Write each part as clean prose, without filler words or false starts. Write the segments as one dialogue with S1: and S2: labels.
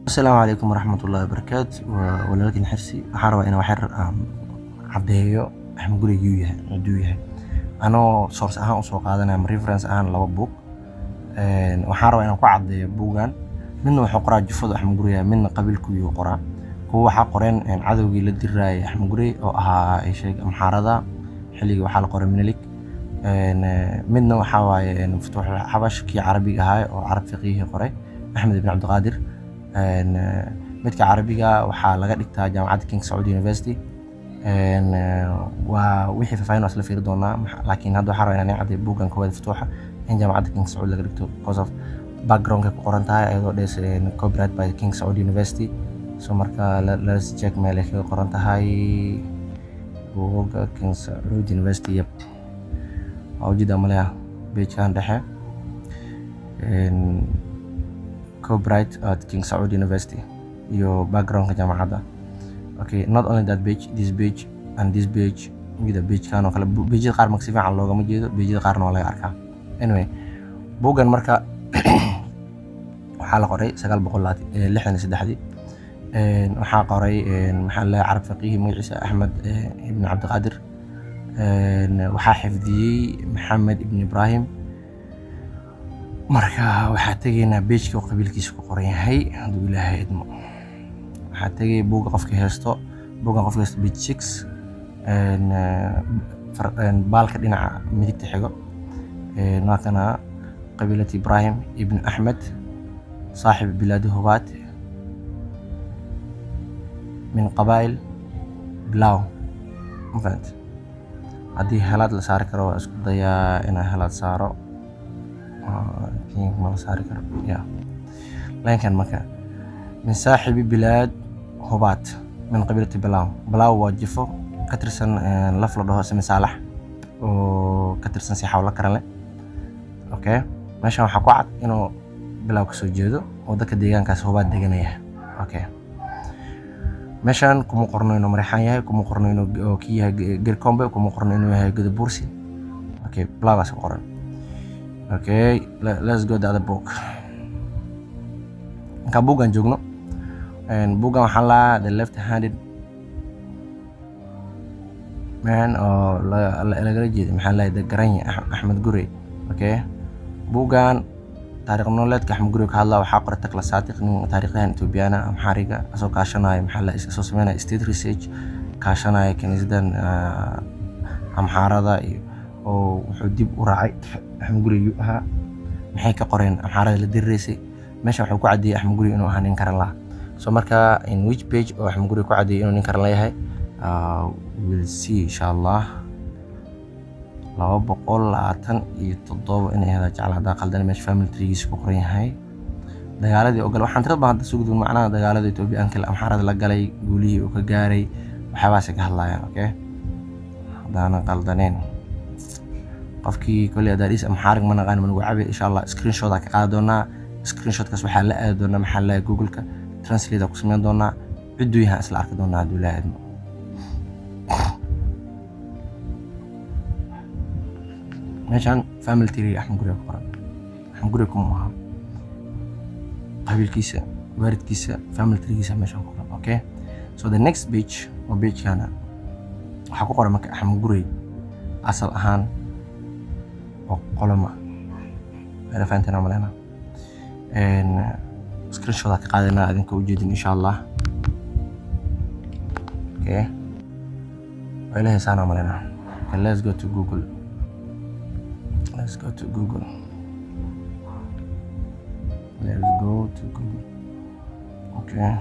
S1: Asalaamu calaykum waraxmatullaahi wabarakaatu. Waa walaalkiin Xirsi. Waxaan rabaa inaan wax yar aan caddeeyo Axmed Gurey yuu yahay, ciduu yahay, anoo source ahaan usoo qaadanaya ama reference ahaan laba buug. Waxaan rabaa inaan ku caddeeyo buugan. Midna wuxuu qoraa jufada Axmed Gurey yahay, midna qabiilkuyuu qoraa. Kuwa waxaa qoreen cadowgii la diraayay Axmed Gurey oo ahaa sheeg Amxaarada, xilligii waxaa la qoray Minilik. Midna waxaa waaye Futuuxul Xabash, kii carabiga ahaa oo carab fiqihii qoray, Axmed ibn Cabdiqaadir. Midka carabiga waxaa laga dhigtaa jaamacadda King Saud University. Waa wixii faahfaahin waa isla fiiri doonaa, laakiin hadda waxaan rabaa inaan caddeeyo buuggan koowaad, Futuuxa, in jaamacadda King Saud laga dhigto because of background-ka ku qoran tahay, ayadoo dhes "copyright by King Saud University". So marka let's check meel ay kaga qoran tahay buugga King Saud University. Yep, waa ujeedaa maleya page-kan dhexe, copyright at King Saud University iyo background-ka jaamacadda. Okay, not only that page, this page and this page. Mida page-kan oo kale, page-yada qaar marka si fiican loogama jeedo, page-yada qaarna waa laga arkaa. Anyway, buuggan marka waxaa la qoray 963-dii. Waxaa qoray, maxaa la, carab faqiihi magaciisa Axmed ibn Cabdiqaadir. Waxaa xifdiyey Maxamed ibn Ibrahim. Marka waxaa tegaynaa page-ka uu qabiilkiisa ku qoran yahay, hadduu Ilaahay idmo. Waxaa tegay buugga qofka haysto, buuggan qofka haysto, page 6, baalka dhinaca midigta xigo. Waa kana: qabiilati Ibrahim ibn Axmed, saaxib bilaadi Hubaat, min qabaa'il Bilaw. Ma fahant? Haddii helaad la saari karo, waa isku dayaa inaan helaad saaro. Ma la saari karo ya line-kan. Marka min saaxibi bilaad Hubaat, min qabiilati Balaaw. Balaaw waa jifo ka tirsan laf la dhaho Sami Saalax oo ka tirsan si xawlo karanle. Okay, meeshan waxaa ku cad inuu Bilaaw kasoo jeedo oo dadka deegaankaas Hubaat deganaya. Okay, meeshan kuma qorno inuu Mareexaan yahay, kuma qorno inuu ki yahay Gerkombe, kuma qorno inuu yahay Gadabursi. Okay, Bilaawgaas ku qoran. Okay, let's go the other book. Marka buuggan joogno, buuggan waxaa lahaa The Left Handed Man, oo lagala jeeday, maxaa lahay, the Garanya Axmed Gurey. Okay, buuggan taariikh nololeedka Axmed Gurey ka hadlaa. Waxaa qoray Takla Saatiq, nin taariikhyahan Ethiopiana Amxaariga, asoo kaashanaya, maxaa la, soo sameynaya state research, kaashanaya kiniisadan Amxaarada iyo oo wuxuu dib u raacay Axmed Gurey yuu ahaa, maxay ka qoreen Amxaarada la dirireysay. Meesha wuxuu ku caddeeyey Axmed Gurey inuu ahaa nin karan laha. So marka in which page oo Axmed Gurey ku caddeeyey inuu nin karan leeyahay, we'll see, insha Allah. 227 inay hada jecla, haddaa qaldan. Meesha family tree-giisa ku qoran yahay, dagaaladii oo gale, waxaan tirad baan hadda soo gudbin, macnaha dagaalada Etoobiyaanka Amxaarada la galay, guulihii uu ka gaaray, waxyaabahaasay ka hadlayaan. Okay, haddaanan qaldaneen, qofkii kolley haddaa dhis Amxaarig ma naqaan, ma nagu cabi. Insha Allah screenshot aa ka qaadi doonaa. Screenshotkaas waxaa la aadi doonaa, maxaa la, Google-ka Translate aa ku sameyn doonaa. Cidduu yahay isla arki doonaa, hadduu Ilaahay idmo. Meeshan family tree Axmed Gurey ku qoran. Axmed Gurey kuma aha, qabiilkiisa, waalidkiisa, family tree-giisa meeshan ku qoran. Okay, so the next page oo page-kana waxaa ku qoran marka Axmed Gurey asal ahaan oo qoloma meel fahanteen maleyna. Screenshot ka qaadanaa adinka ujeedin, insha Allah. Okay, waa ila heesaana maleyna. Okay, let's go to Google, let's go to Google, let's go to Google. Okay,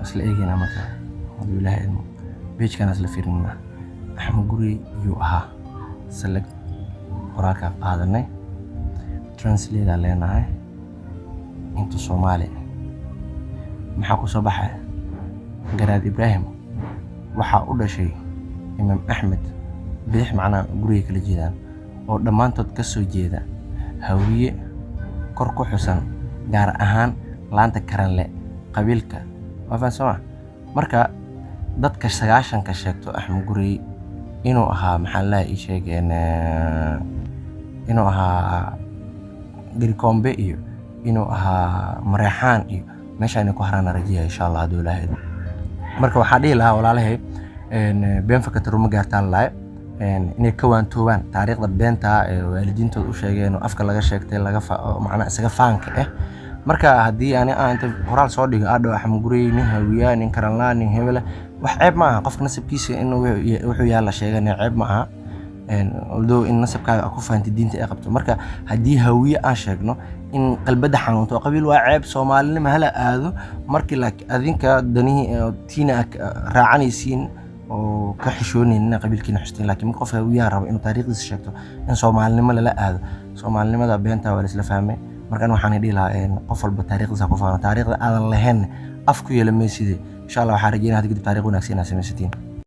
S1: isla eegaynaa marka, hadduu Ilaahay idmo. Page-kana isla fiirinaa. Axmed Gurey yuu ahaa? Select qoraalka qaadanay, translate aa leenahay into Soomaali. Maxaa ku soo baxaya? Garaad Ibraahim waxaa u dhashay Imaam Axmed, bidix macnaha guriga kala jeedaan, oo dhammaantood ka soo jeeda Hawiye kor ku xusan, gaar ahaan laanta Karanle qabiilka. Waa fahan soo ma? Marka dadka 90-ka sheegto Axmed Gurey inuu ahaa, maxaa la ii sheegeen, inuu ahaa Garikombe iyo inuu ahaa Mareexaan iyo Meesha inay ku haraan rajeeya, insha Allah, hadduu Ilaahay idmo. Marka waxaa dhihi lahaa walaalahay, been fakata ruma gaartaan lahay, inay ka waantoobaan taariikhda beenta ee waalidiintooda u sheegeen oo afka laga sheegtay, laga macnaha isaga faanka ah. Marka haddii ani aan inta qoraal soo dhigo aa dhaho Axmed Gurey nin Hawiyaa, nin Karanlaa, nin hebele, wax ceeb ma aha. Qofka nasabkiisa in wuxuu yaala sheegana ceeb ma aha, although in nasabkaaga ku fahantay diinta ay qabto. Marka haddii Hawiye aan sheegno in qalbada xanuunto, qabiil waa ceeb, Soomaalinima hala aado. Markii laakiin adinka danihii tiina raacanaysiin oo ka xishoonaynin inaa qabiilkiina xusteen, laakiin marka qofka Hawiyaha rabo inuu taariikhdiisa sheegto in Soomaalinimo lala aado, Soomaalinimada beenta waa laisla fahmay. Marka ani waxaan dhihi lahaa, qof walba taariikhdiisa ku faano. Taariikhda aadan lahayn af ku yeela mayside. Insha Allah, waxaan rajeynaya hadda kadib taariikh wanaagsan inaad samaysatiin.